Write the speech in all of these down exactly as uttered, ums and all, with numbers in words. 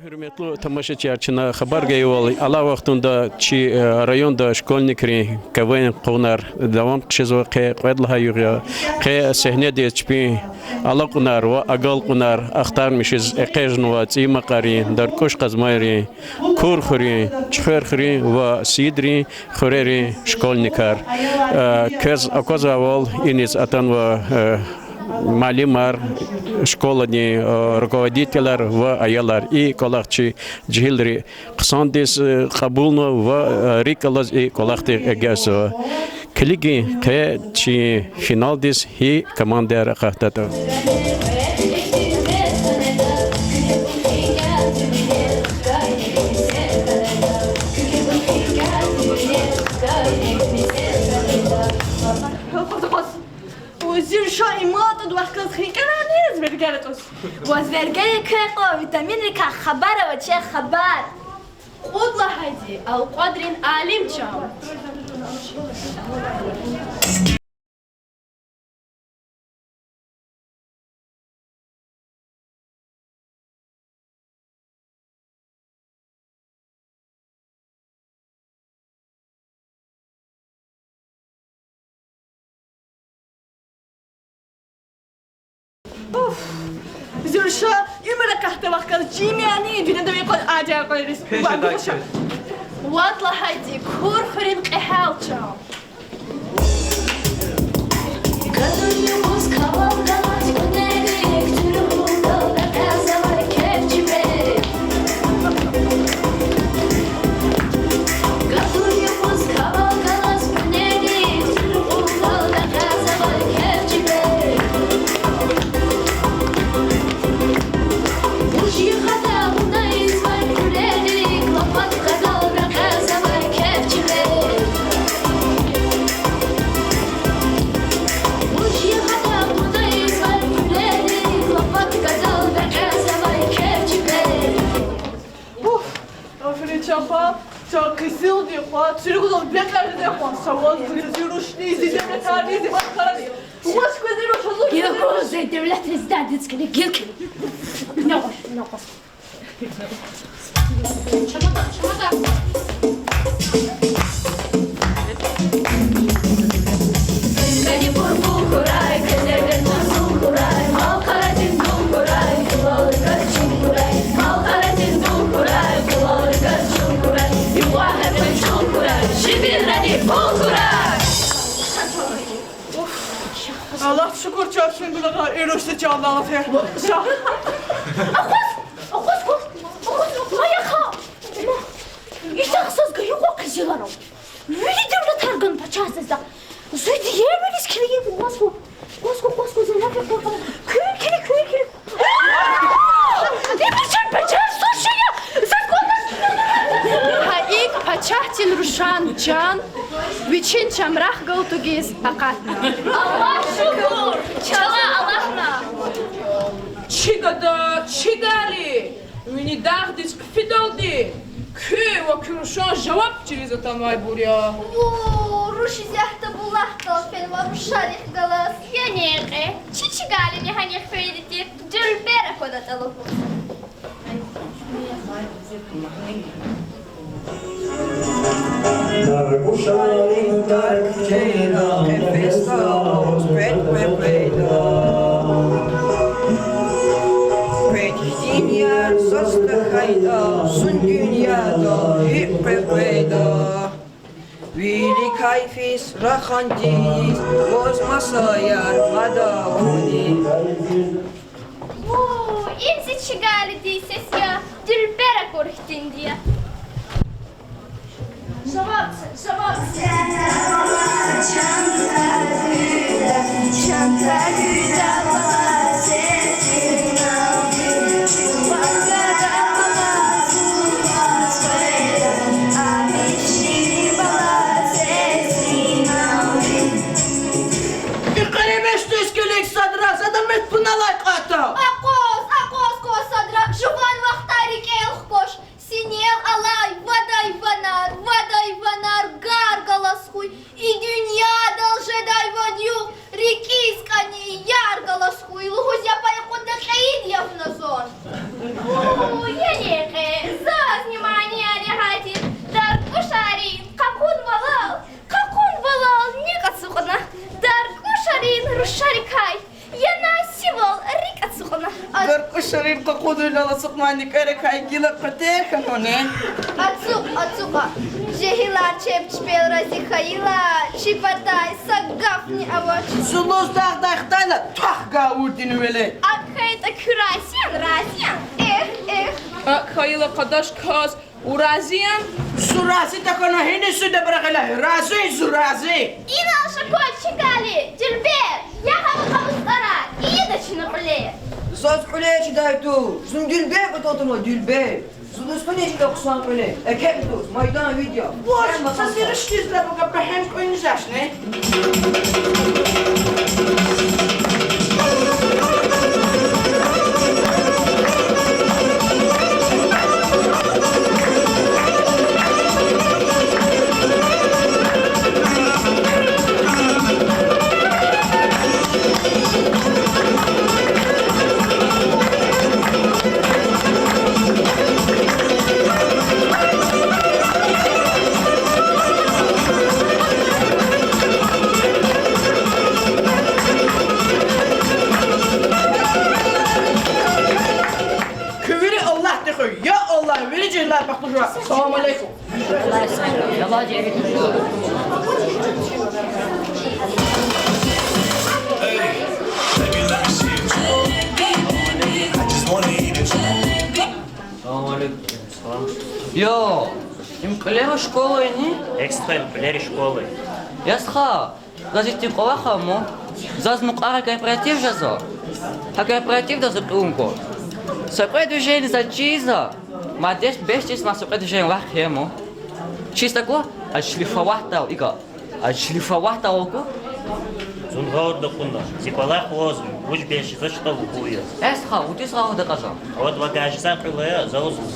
Гьуьрметлу тамашачияр, чна хабар гайивал, алай вахтунда чи, э, районда школьникрин КВН къувунар давам хъжезва, къе кьвед лагьай югъ я, къе сегьнедиз чпин алакьунар ва агалкьунар ахтармишиз экъечӀнава ЦӀийи Макьарин, Даркуш Къазмайрин, Курхуьрин, Чуьхверхуьрин ва Сиидрин хуьрерин школьникар. Э, квез аквазвайвал, иниз атанва, э, муаллимар, школадин, э, руководителар ва аялар. И кӀвалах чи жегьилри хъсандиз, э, кьабулна ва, э, рикӀ галаз и кӀвалахдив эгечӀзава. Килигин къе чи финалдиз гьи командаяр акъатдатӀа. Зи руша иман тӀуд вахказ хинкӀарани, звергари тӀуз. Ва звергари квекьла витаминрикай хабар ава, чеб хабар. Кьуд лагьайди, алкьвадрин алим чав. Уф, зи руша уьмуьр акъатда вахказ чими яни дуьньяда векъван адяй къвериз. Вад лагьайди, Курхуьрин кьегьал чав. Уф, аферин чахъ, чахъ кесилди хва, цуьругудал бекьарзава хва, саваз зи рушни, зи девлетарни, зи вахкарани. Ваш квезин руш гьазур. Гилкуз зи девлетриз дадиз кили, гилки. Нагъаш, нагъаш. Аллагь шукур, чав шин гунагъар и руш зи чан алатир. Ша. Акъваз, акъваз, акъваз, акъваз, ма яха. Ма, итахъ заз гайи кьван къизилар ава. Вири девлетар гана пачагьзазда. Зуьз дервилиз килигин кваз хьу. Кваз хьу, кваз хьу, зеле кваз хьу. Куьн кили, куьн кили. Ибур чан пачагь сушия. Закон. Гьа икӀ пачагьдин рушан чан вичин чамрахъ галтугиз акъатна. Аллагь шукур, чала алахъна. Чи гада, чи гали. Вини дагъдиз хъфидалди, куь ва куь рушан жаваб чириз атанвайбур я. Ву, руш исятда булахдал фенва рушарихъ галаз. Яни кьве, чи чигалини гьанихъ фейиди тир, дуьлбер аквадатӀа лугьуз. Къефесда кьвед къекъвейда. Кьвед хьтин яр заз тахьайтӀа, зун дуьньядал гьикӀ къекъвейда. Виликай физ рахандиз, ваз масаяр мадавуни. Ву, им зи чигалидин сес я, дуьлбер акур хьтинди я. Жаваб це, жаваб це. И къеребеч дуьз килиг садра, садамет пуналай кьатӀа. Акъваз, акъваз кваз садра, жуван вахтар рикӀел хкваш. Синел алай вад айванар, вад айванар гар галаз хьуй, и дуьнья Ширин къакъудунал ацукьнавай нуькӀверикай гила къветер хьанвани? Ацукь, ацукь. Жегьилар чеб чпел рази хьайила, чи патай са гафни авач. Зулуз дагъдай хтайла, твах, гавурдин велед. АкӀ хьайитӀа куь рази яни, рази яни? Эх, эх. АкӀ хьайила, къадаш, кас, вун рази яни? Зун рази тахьана, гьиниз суьда брагъила, рази, зун рази. Инал ша квай чи гали, Дилбер, ягъ ам къабустӀара, ийида чна кьуьлер. Заз кьуьлер чидай туш, зун Дилбер кӀватӀал туна, Дилбер. Зун дуствани чида хъсан кьуьлер, экечӀ туш, майдан вид я. Вач, са сиришдиз лап агапа гьем кьуьлни жашни. Куь вири Аллагьди хуьй, я Аллагь, вири жегьилар бахтлу жуваз. Салам алейкум. Салам алейкум. Салам. Йо, им кьуьлерин школа яни? Экстренный кьуьлерин школа. Я стха, заз ихьтин кӀвалах ама. Заз мукьвара корпоратив жезва. Гьа корпоративда за кьун кӀан. Са кьве движение заз чизва. Мад бес, бес чизмай са кьве движение вахъ хъийима. Чиз такӀуй, отшлифоватьдайвал икӀа. Отшлифоватьдайвал икӀа. Зун гъавурда кьуна, зи кӀвалах ваз, вуж бес жезвачтӀа лугьуз я. Я стха, вучиз гъавурда кьазва? Ават вагажза кьуьле, за ваз лугьуз.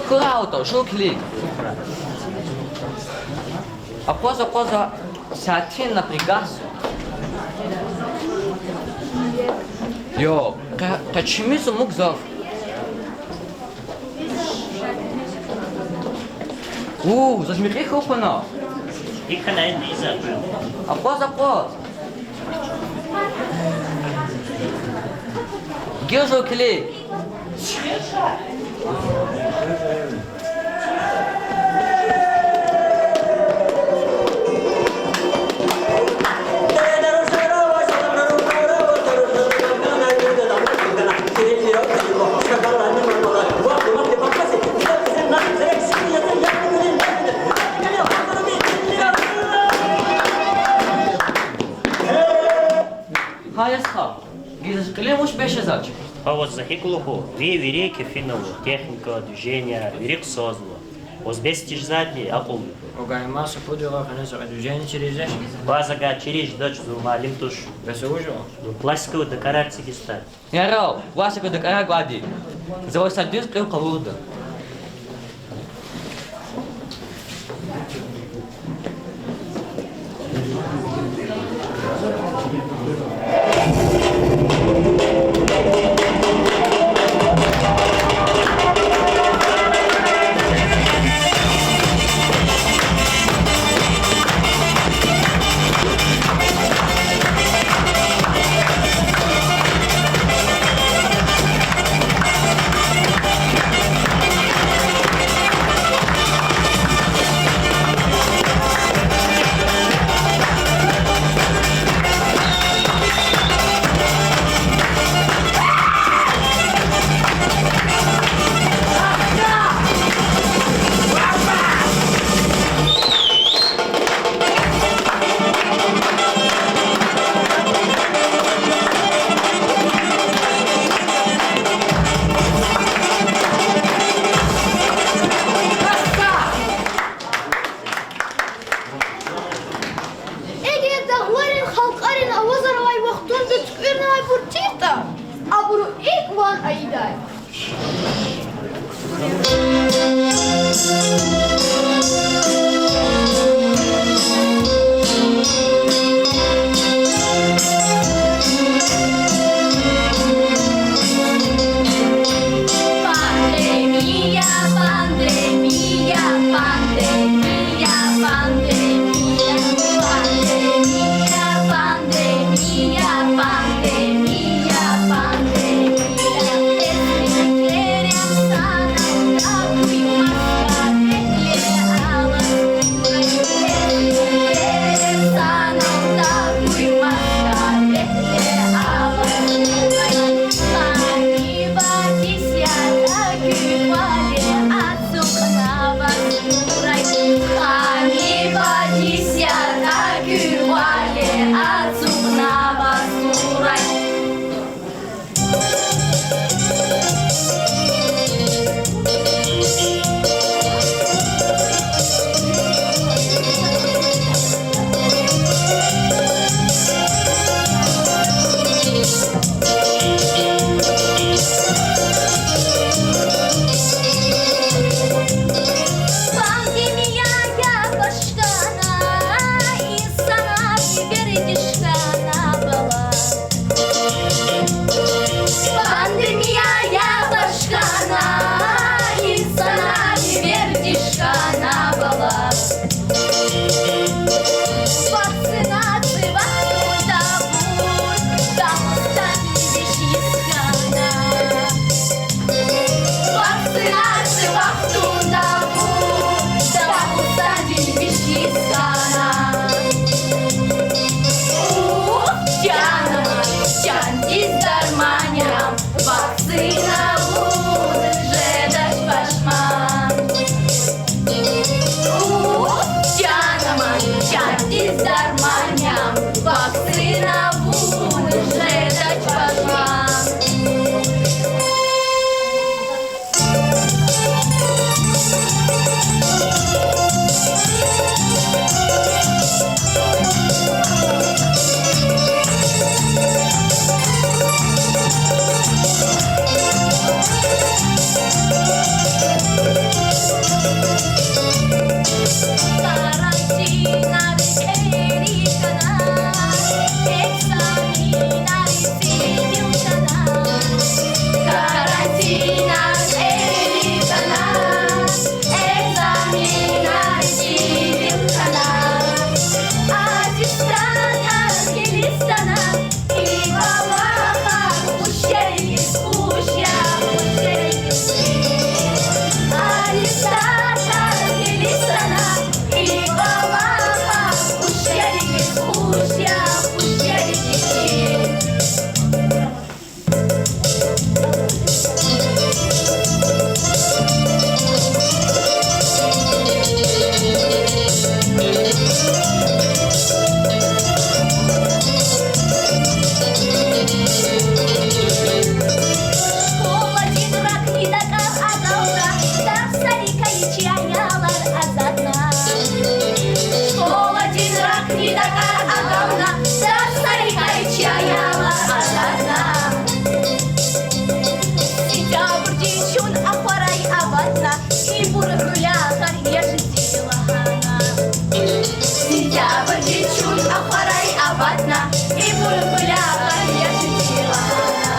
Хьурай аватӀа, жув килиг. Акъваз, акъваз, сятин напрягся. Йо, къе, къе чими зумук зав. У, заз михьи хьухь хьана. Акъваз, акъваз. Гила жув килиг. Гьа, я стха, гила заз кьиле вуч бес жезвач? Гьа, ваз за гьикӀ лугьун, ви вири кефина ава, техника, движение, вири хъсанзава. Ваз бес тежезвайди акьул я. Вавай, маса пуд йигъа хьана, са кьве движение чириз жедач. Ваз агар чириз жедач, зун муаллим туш. Бес вуж я? Зун пластиковый декорация гиста. Ярав, пластиковый декорация гвайди. За ваз са дуьз кьил къалурда. Эгер дагъларин халкьарин авазар авай вахтунда туькӀуьрнавайбур тиртӀа, абуру икӀ ван ийидай. Пандемия, пандемия, пандемия, пандемия, пандемия, пандемия, пандемия, пандемия. Ацукьнава сурай. Пандемия я башкана, инсанар вердиш хьана бала. Пандемия я башкана, инсанар вердиш хьана бала. Вакцинация вахтунда авур, Дагъустандин виш йис хьана. Вакцинация вахтунда авур, Дагъустандин виш йис хьана. Ух, чан ама, чандиз дарман я, вакцина авуна жедач пашман. Ух, чан ама, чандиз дарман я, вакцина авуна жедач пашман. Карантинар кьери хьана, экзаменар цӀийи хьана. Карантинар кьери хьана, экзаменар цӀийи хьана. Аттестатар гелиз хьана, и кӀвалахар хуш я рикӀиз, хуш я, хуш я рикӀиз. Аттестатар гелиз хьана, и кӀвалахар хуш я рикӀиз, хуш я, хуш я рикӀиз. Школадин ракӀни дакӀар агална, дарсарикай чи аялар азадна. Школадин ракӀни дакӀар агална, дарсарикай чи аялар азадна. Сентябрдин чун ахварай аватна, ибур гьуьлуьгъар я жеди лагьана. Сентябрдин чун ахварай аватна, ибур гьуьлуьгъар я жеди лагьана.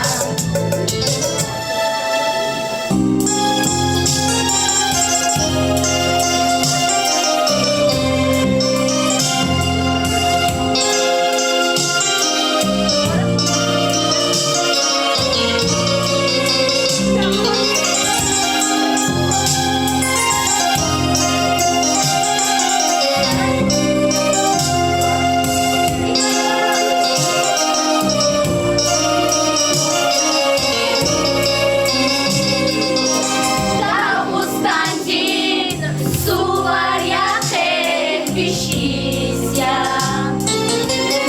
Дагъустандин сувар я хъел вишиз я.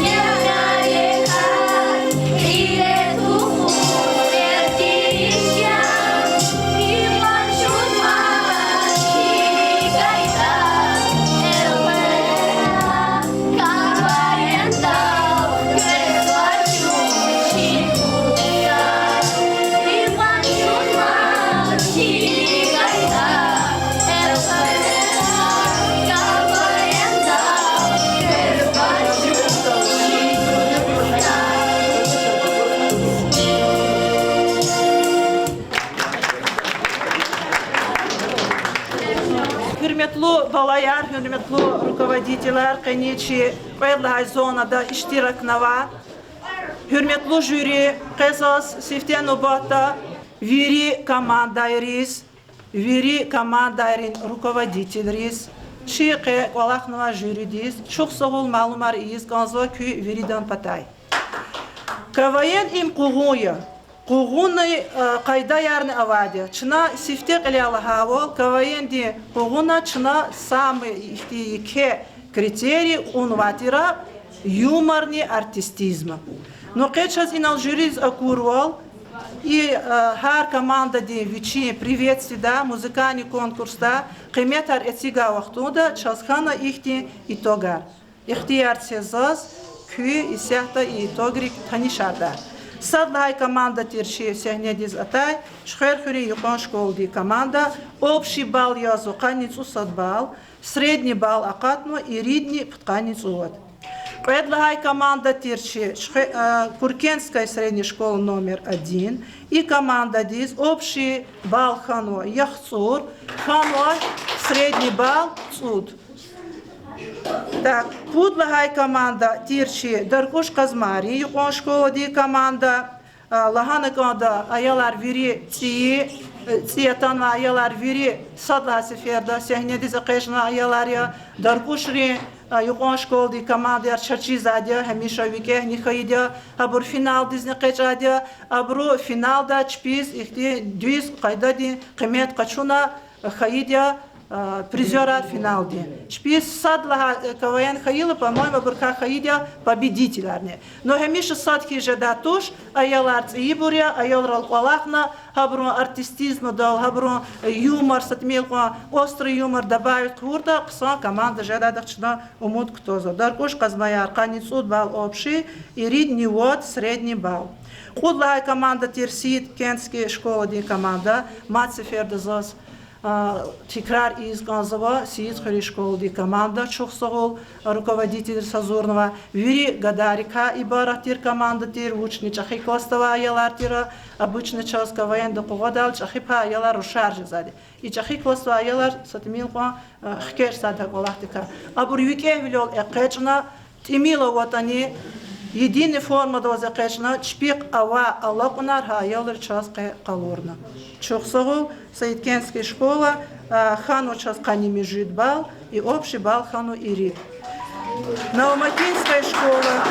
Мехъерикай кьиле тухуз вердиш я. Икьван чун мад чигайда элкъвена. Гьуьрметлу балаяр, гьуьрметлу руководительар, къенин чи кьвед лагьай зонада иштиракнава. Гьуьрметлу жюри, къе заз сифте нубатда вири командайриз, вири командайрин руководительриз, чи къе кӀвалахнавай жюридиз чухсагъул малумар ийиз кӀанзава куь виридан патай. КВН им къугъун я. Къугъунни, э, къайдаярни авайди я. Чна сифте кьиле лагьайвал, КВН-дин къугъуна чна самый ихьтин еке критерий кьунвайтӀа, юморни артистизма. Ну, къе чаз инал жюридиз акурвал, и, э, гьар командадин вичин приветствиеда, музыкальный конкурсда къиметар эцигай вахтунда чаз хьана ихьтин итогар. Ихтияр це заз куь исятда и итогрик танишардай. Сад лагьай команда тир чи сегьнедиз атай Чуьхверхуьруьн юкьван школадин команда, общий балл язва къанни цӀусад балл, средний балл акъатнава иридни пудкъанни цӀувад. Кьвед лагьай команда тир чи Чуьхве-, а, Куркенская средняя школа номер один. И командадиз общий балл хьанва яхцӀур, хьанва средний балл цӀуд. Так, пуд лагьай команда тир чи Даркуш Къазмайрин юкьван школадин команда. А, лагьана кӀанда, аялар вири цӀийи, э, цӀи атанвай аялар вири сад лагьай сеферда сегьнедиз экъечӀна аялар я, Даркушрин, а, юкьван школадин командаяр чаз чизвайди я, гьамиша викӀегьни хьайиди я, абур финалдизни экъечӀайди я, абуру финалда чпиз ихьтин дуьз къайдадин къимет къачуна хьайиди я, а, призёрар финалдин. Чпиз сад лагьай, э, КВН хьайила, по-моему, абурукай хьайиди я победителарни. Но гьамиша сад хьиз жедай туш, аялар цӀийибур я, аялрал кӀвалахна, гьабурун артистизмадал, гьабурун, э, юмор, са тӀимил кьван острый юмор добавить хъувуртӀа, хъсан команда жедайдахъ чна умуд кутазва. Даркуш Къазмаяр, къанни цӀуд балл общий, иридни вад средний балл. Кьуд лагьай команда тир Сииткентский школадин команда, мад сеферда заз, а, тикрар ийиз кӀанзава, Сииткентский школадин команда, чухсагъул, руководительриз гьазурнавай, вири гадайрикай ибарат тир команда тир, вучни чӀехи классда авай аялар тир, обычно чаз КВН-да къугъвадайла чӀехи пай аялар рушар жезвайди. И чӀехи классда авай аялар са тӀимил кьван, а, хкечӀзавайди кӀвалахдикай. Абур викӀегьвилел экъечӀна, тӀимил аватӀани, единый формада ваз экъечӀна, чпихъ авай алакьунар гьа аялри чаз къе къалурна. Чухсагъул, Сииткентский школа, а, хьанва чаз къанни муьжуьд балл, и общий балл хьанва ирид. Новомакинская школа,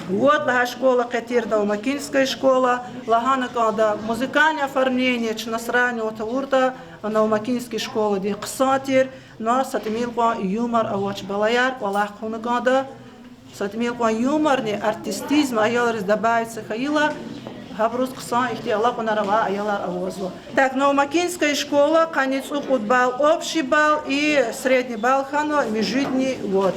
вад лагьай школа къе тир Новомакинская школа, лагьана кӀанда, музыкальное оформление чна сравнивать авуртӀа, Новомакинский школадин хъсан тир, но са тӀимил кьван юмор авач балаяр, кӀвалах хъувуна кӀанда. Са тӀимил кьван юморни артистизм аялриз добавиться хьайила, гьабуруз хъсан ихьтин алакьунар авай аялар авазва. Так, Новомакинская школа, къанни цӀукьуд балл общий балл и средний балл хьанва муьжуьдни вад.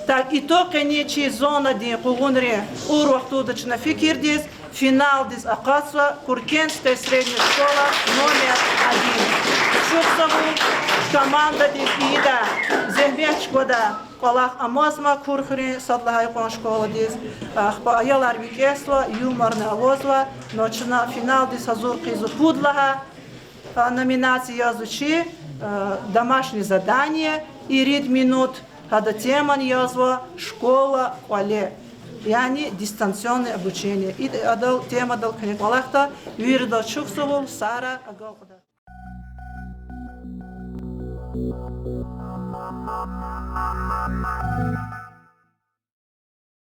Так, итог къени чи зонадин къугъунрин кьур вахтунда чна фикирдиз, финалдиз акъатзава Куркенская средняя школа номер один. Чухсагъул командадиз ийидай зегьмет чӀугвадай кӀвалах амазма Курхуьруьн сад лагьай кьван школадиз. Ахпа аялар викӀегьзава, юморни авазва, но чна финалдиз гьазур хъийизва пуд лагьай, а, номинация язва чи, а, домашнее задание, ирид минут, гьада темани язва школа кӀвале, яни дистанционное обучение. И адал темадал куьне кӀвалахда, виридаз чухсагъул, сагърай, агалкьда.